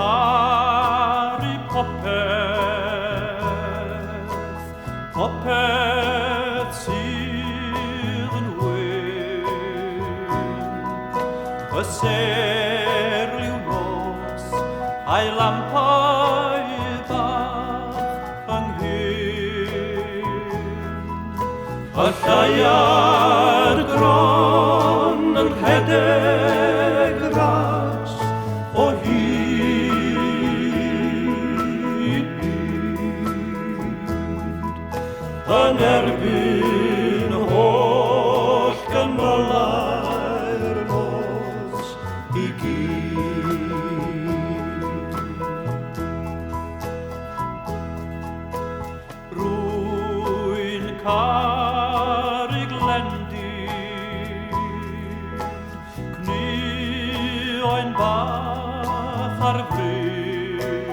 caru popeth, popeth sydd yn wyn. Y sêr liw nos a'i lampau bach ynghyd. Y lleuad gron yn rhedeg ras o hyd yn erbyn holl gymylau'r nos i gyd. Rwy'n caru glendid, cnuoen bach ar fryn,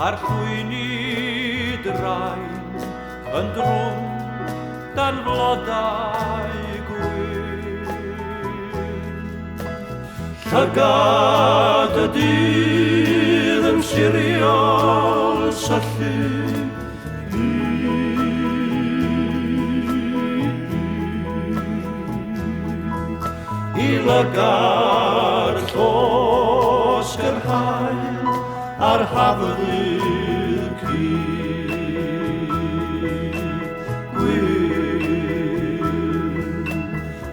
a'r llwyni drain yn drwm dan flodau gwyn. Llygad y dydd yn siriol syllu i lygad llosg yr haul a'r hafddydd cyd. Gwyn,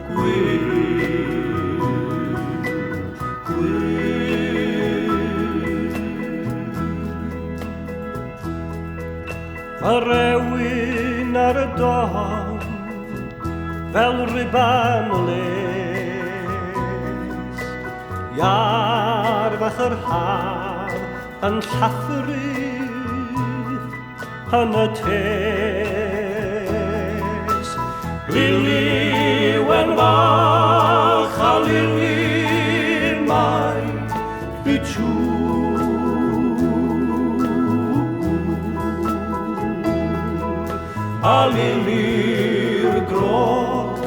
gwyn, gwyn. Yr ewyn ar y don fel ruban les, iar fach yr haf yn llathru yn y tes. Lili wen fach a lili mai bitŵr, a lili'r grog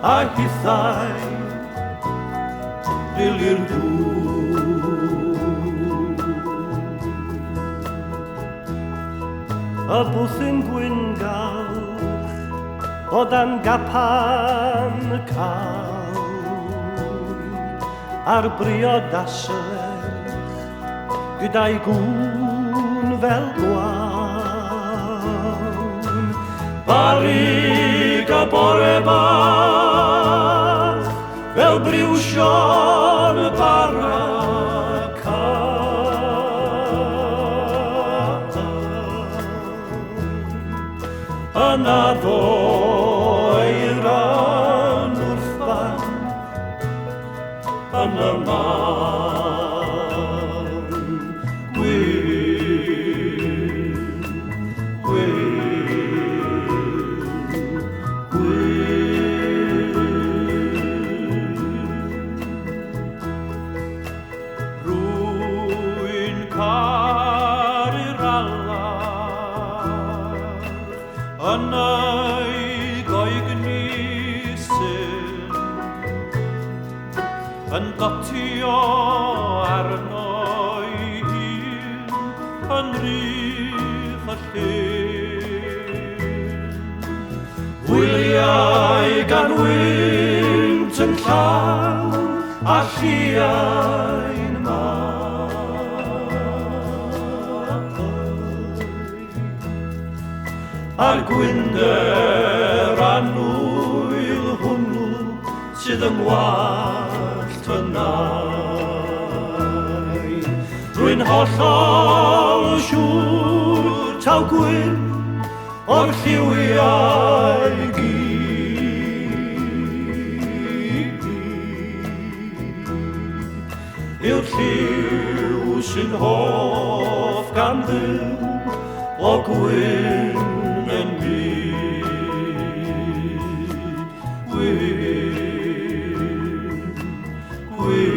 a hithau lili'r dŵr. Y bwthyn gwyngalch o dan gapan cawn, a'r briodaserch gyda'i gŵn fel gwaun. Barrug y bore bach fel briwsion y bara can. Yn addo ei ran wrth fan yn y man. Gwyn, gwyn, gwyn. Rwy'n caru'r alar yn ei goegni syn, yn dotio arno'i hun yn rych y llyn. Wyliau gan wynt yn llaw a lliain mai, a'r gwynder annwyl hwnnw sydd yng ngwallt y nai. Rwy'n hollol siŵr taw gwyn o'r lliwiau i gyd yw'r lliw sy'n hoff gan Dduw o gwyn yn byd. Gwyn, gwyn,